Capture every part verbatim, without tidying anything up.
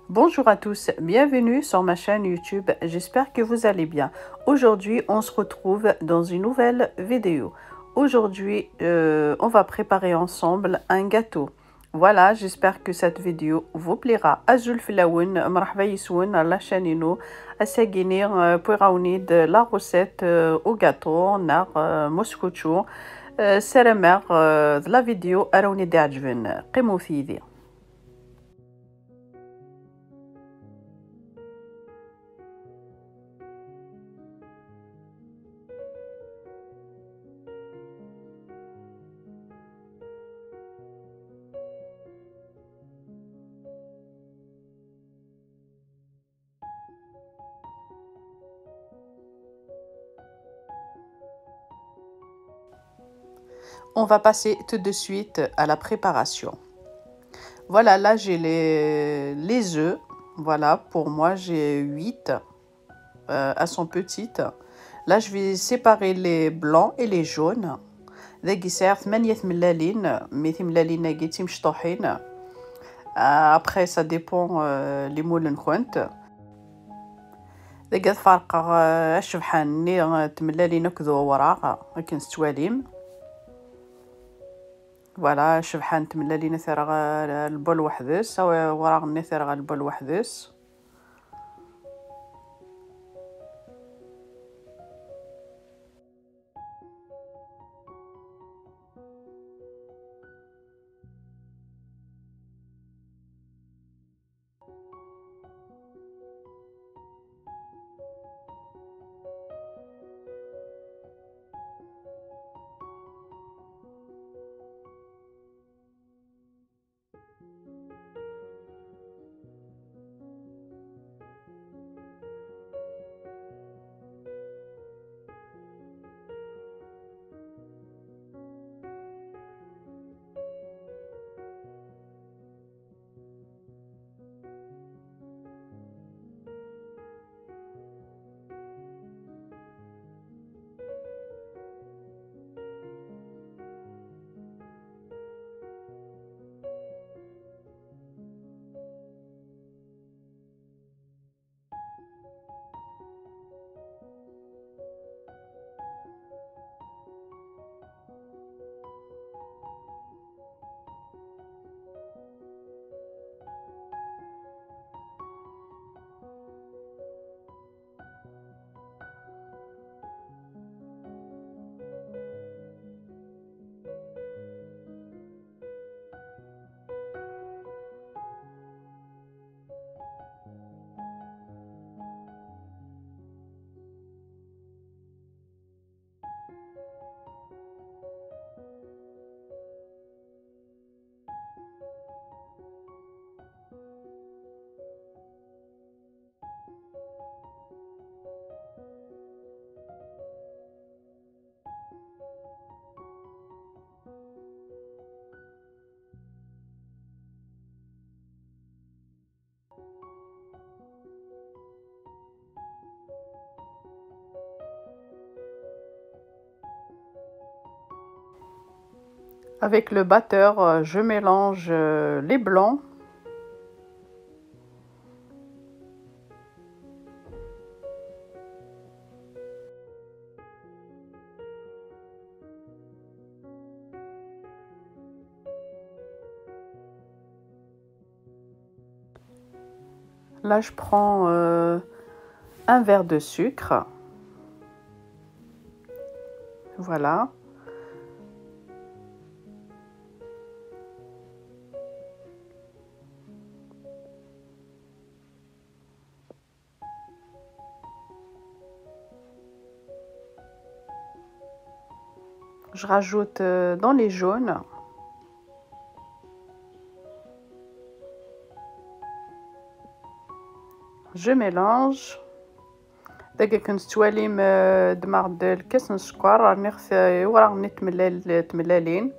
Bonjour à tous, bienvenue sur ma chaîne YouTube. J'espère que vous allez bien. Aujourd'hui, on se retrouve dans une nouvelle vidéo. Aujourd'hui, euh, on va préparer ensemble un gâteau. Voilà, j'espère que cette vidéo vous plaira. Azul fell-awen, mṛeḥba yes-wen ar la chaîne inu. Ass-agi-ni, euh, wwiɣ-awen-id la recette, euh, au gâteau neɣ, euh, muskucu. Euh, ssarameɣ, euh, d la vidéo ara wen-iɛeǧben. Qqimet yid-i. On va passer tout de suite à la préparation. Voilà, là j'ai les, les œufs. Voilà, pour moi j'ai huit. Euh, elles sont petites. Là je vais séparer les blancs et les jaunes. Dagi sɛiɣ tmanya tmellalin, mais timellalin-agi d timecṭuḥin. Euh, après ça dépend, euh, les moules-nkent. Dagi ad ferqeɣ, euh, acebḥan-nni, euh, tmellalin akked uwraɣ, akken tettwalim. Voilà, acebḥan n tmellalin ad t-rreɣ ɣer lbul weḥd-s, awraɣ-nni ad t-rreɣ ɣer lbul weḥd-s. Avec le batteur, euh, je mélange, euh, les blancs. Là, je prends, euh, un verre de sucre. Voilà. Je rajoute, euh, dans les jaunes. Je mélange. Dagi akken tettwalim, euh, ddmeɣ-d lkas n sskeṛ, rniɣ-t i uwraɣ-nni n tmellal-, tmellalin.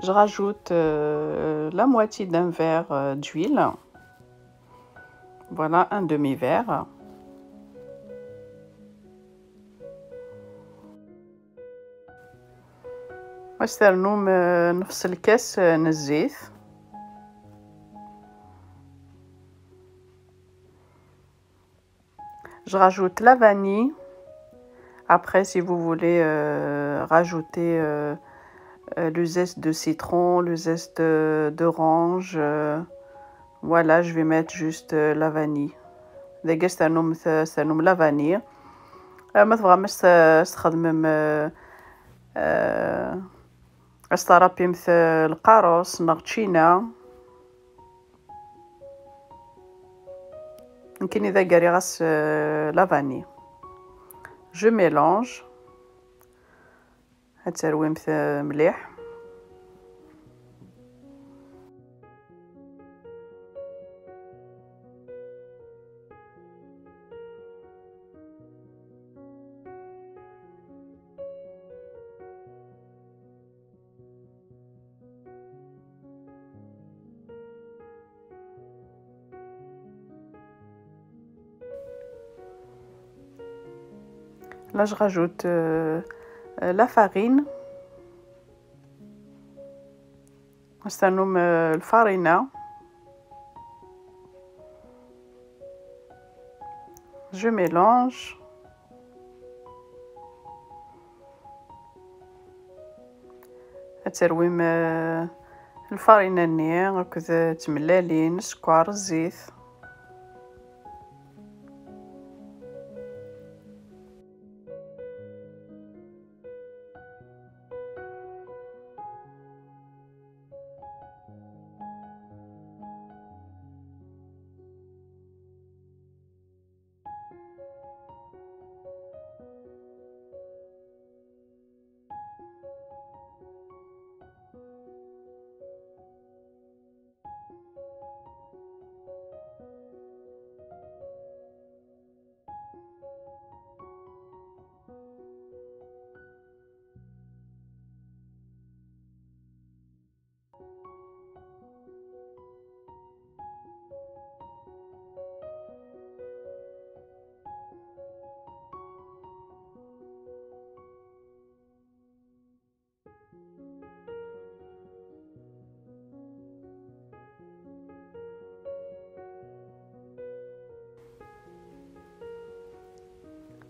Je rajoute, euh, la moitié d'un verre, euh, d'huile. Voilà, un demi-verre. Ad ternum, euh, نفس الكاس, euh, n zzit. Je rajoute la vanille. Après, si vous voulez, euh, rajouter, euh, euh, le zeste de citron, le zeste, euh, d'orange, euh, voilà, je vais mettre juste, euh, la vanille. Dagi ad ternum, ad ternum la vanille. Euh, ma tebɣam ad s-, ad s-txedmem, euh, euh, ad s-terrapim, euh, lqaṛes neɣ ččina. Nekkini dagi rriɣ-as, euh, la vanille. Je mélange. Ad terwimt, euh, mliḥ. Là, je rajoute, euh, euh, la farine. Ad ternum, euh, lfarina. Je mélange. Ad terwim, euh, lfarina-nni akked tmellalin, sskeṛ, zzit.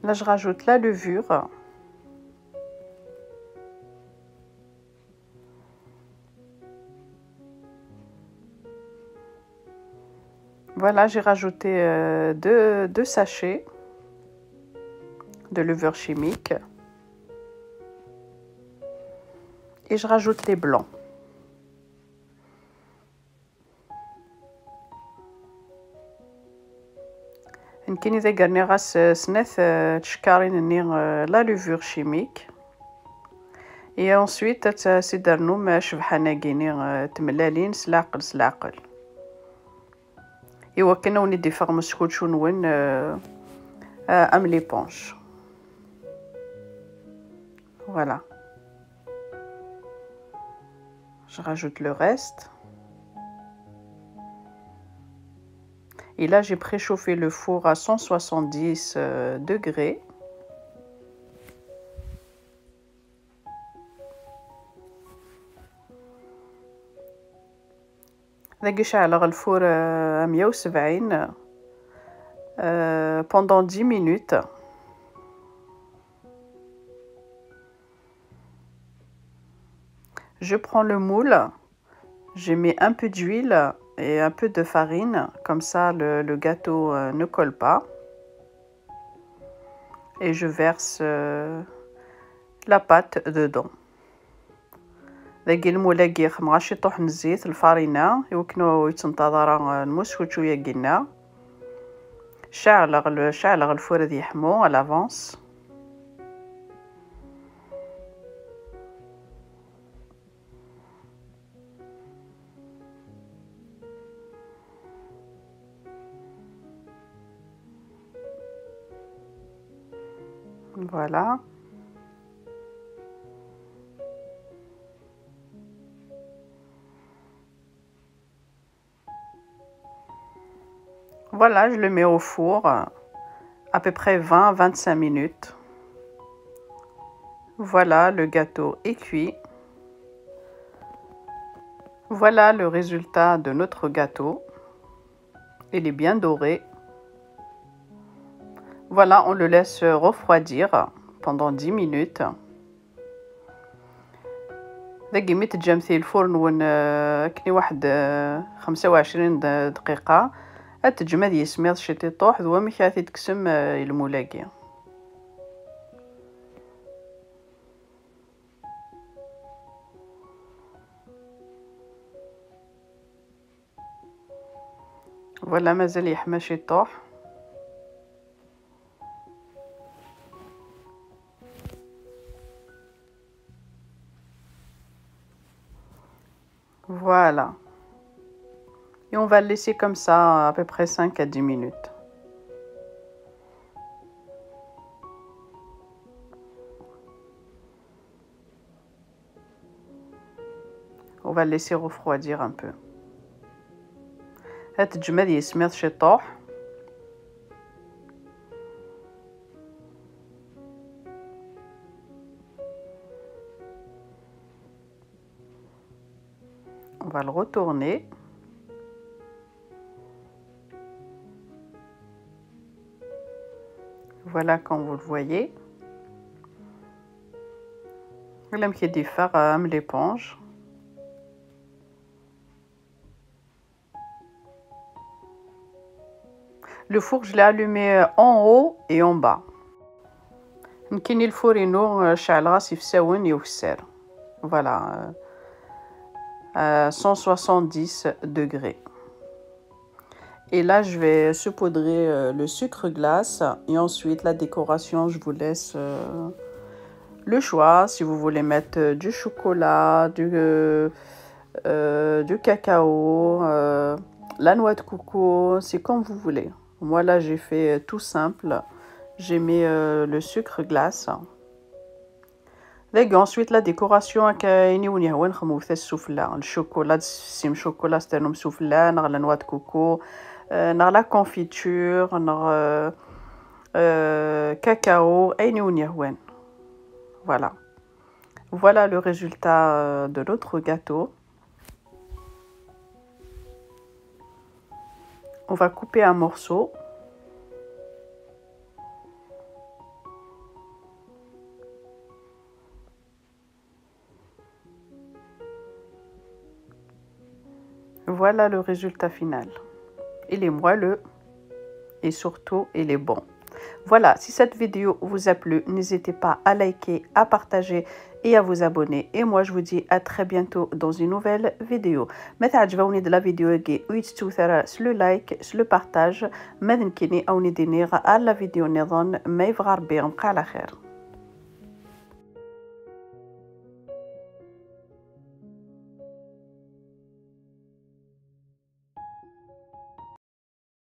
Là, je rajoute la levure. Voilà, j'ai rajouté, euh, deux, deux sachets de levure chimique. Et je rajoute les blancs. Nekkini dagi rniɣ-as, euh, snat, euh, tcekkarin-nni, euh, la levure chimique. Et ensuite, ad t-, ad s-id-ternum, euh, cebḥan-agi-ni, euh, tmellalin s leɛqel, s leɛqel. I wakken ad wen-id-iffeɣ meskučču-nwen, euh, euh, am l'éponge. Voilà. Je rajoute le reste. Et là, j'ai préchauffé le four à cent soixante-dix, euh, degrés. Dagi ceɛleɣ lfur, euh, à meyya u sebɛin, euh, pendant dix minutes. Je prends le moule, je mets un peu d'huile et un peu de farine, comme ça le, le gâteau, euh, ne colle pas. Et je verse, euh, la pâte dedans. Dagi lmul-agi xemmeɣ-as ciṭuḥ n zzit, lfarina, i wakken ur yettenṭaḍ ara, euh, lmuskučču-agi-nneɣ. Ceɛleɣ l-, ceɛleɣ lfur ad yeḥmu à l'avance. Voilà. Voilà, je le mets au four, euh, à peu près vingt, vingt-cinq minutes. Voilà, le gâteau est cuit. Voilà le résultat de notre gâteau. Il est bien doré. Voilà, on le laisse refroidir pendant dix minutes. Dagi mi teǧǧam-t i lfur-nwen, euh, akken i waḥed, euh, xemsa u ɛecrin d-, dqiqa, ad teǧǧem ad yismiḍ ciṭiṭuḥ, d wamek ara t-id-tekksem, euh, i lmul-agi. Voilà, mazal yeḥma ciṭuḥ. Voilà. Et on va le laisser comme ça à peu près cinq à dix minutes. On va le laisser refroidir un peu. Ad teǧǧem ad yismiḍ ciṭuḥ. On va le retourner. Voilà, comme vous le voyez. Voilà, qui diffère, euh, l'éponge. Le four, je l'ai allumé en haut et en bas. Nekkini lfur-inu, euh, ceɛleɣ-as ifsawen i ukessar. Voilà, euh, euh, cent soixante-dix degrés. Et là, je vais saupoudrer, euh, le sucre glace. Et ensuite, la décoration, je vous laisse, euh, le choix. Si vous voulez mettre, euh, du chocolat, du, euh, euh, du cacao, euh, la noix de coco, c'est comme vous voulez. Moi, là, j'ai fait, euh, tout simple. J'ai mis, euh, le sucre glace. Dagi, ensuite, la décoration, akka ayen i wen-yehwan xedmet-as sufella. Le chocolat, tessim chocolat, s-ternum sufella, neɣ la noix de coco, euh, neɣ la confiture, neɣ, euh, euh, cacao, ayen i wen-yehwan. Voilà. Voilà le résultat, euh, de notre gâteau. On va couper un morceau. Voilà le résultat final. Il est moelleux et surtout, il est bon. Voilà, si cette vidéo vous a plu, n'hésitez pas à liker, à partager et à vous abonner. Et moi, je vous dis à très bientôt dans une nouvelle vidéo. Ma teɛǧeb-awen-id la vidéo-agi, ur tettut ara s le like, s le partage. Ma d nekkini, a wen-id-iniɣ ar la vidéo nniḍen, ma yebɣa Rebbi, nbqa ɛla xir.